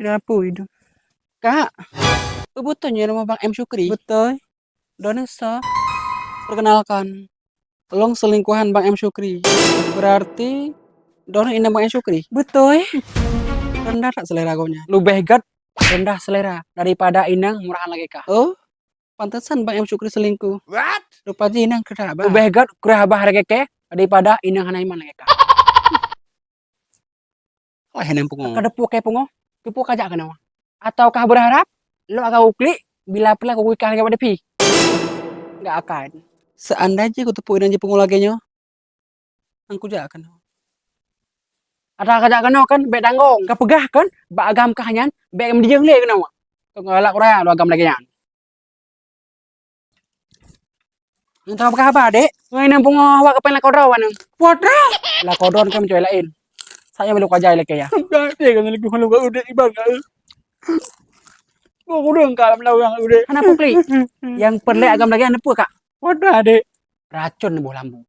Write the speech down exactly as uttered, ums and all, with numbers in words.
Apa itu? Kak, beutôi nyoe nama Bang M Syukri? Beutôi. Droeneuh soe? Perkenalkan, lôn selingkuhan Bang M Syukri. Berarti droeneuh inong Bang M Syukri? Beutôi. Rendah that selera gobnyan? Leubeh gét rendah selera daripada inong murahan lagèe kah. Oh, pantesan Bang M Syukri selingkuh. What? Rupa jih inong keurah babah. Leubeh gét keurah babah lagèe kah daripada inong hana iman lagèe kah. Wah, hai nang pungo. Ka teupeu kah pungo? Teupeu kajak keunoe? Ataukah berharap lôn akan kuklik bila pula kuklik kah lagèe bak Devi? Gak akan. Seandai jih kuteupeu inong jih pungo lagèe nyoe, nang kujak keunoe. Atawa kajak keunoe kan, bèk tanggong. Kapeugah kan, bak agam kah nyan, bèk meudiyeueng lé keunoe. Kau galak kuraya lôn agam lagèe nyan. Entah apa khabar, Dek? Ngai nang pungo awak keupen lakoe droe wan. Lakoe droe? Lakoe droe kan mencari lain. Saya belum kajai lagi ya. Enggak, dia kan lagi kalau enggak udah iban enggak. Gua udah enggak dalam lawang udah. Kenapa, Klik? Yang perlek agam lagi apa, Kak? Wadah, Dek. Racun boh lambu.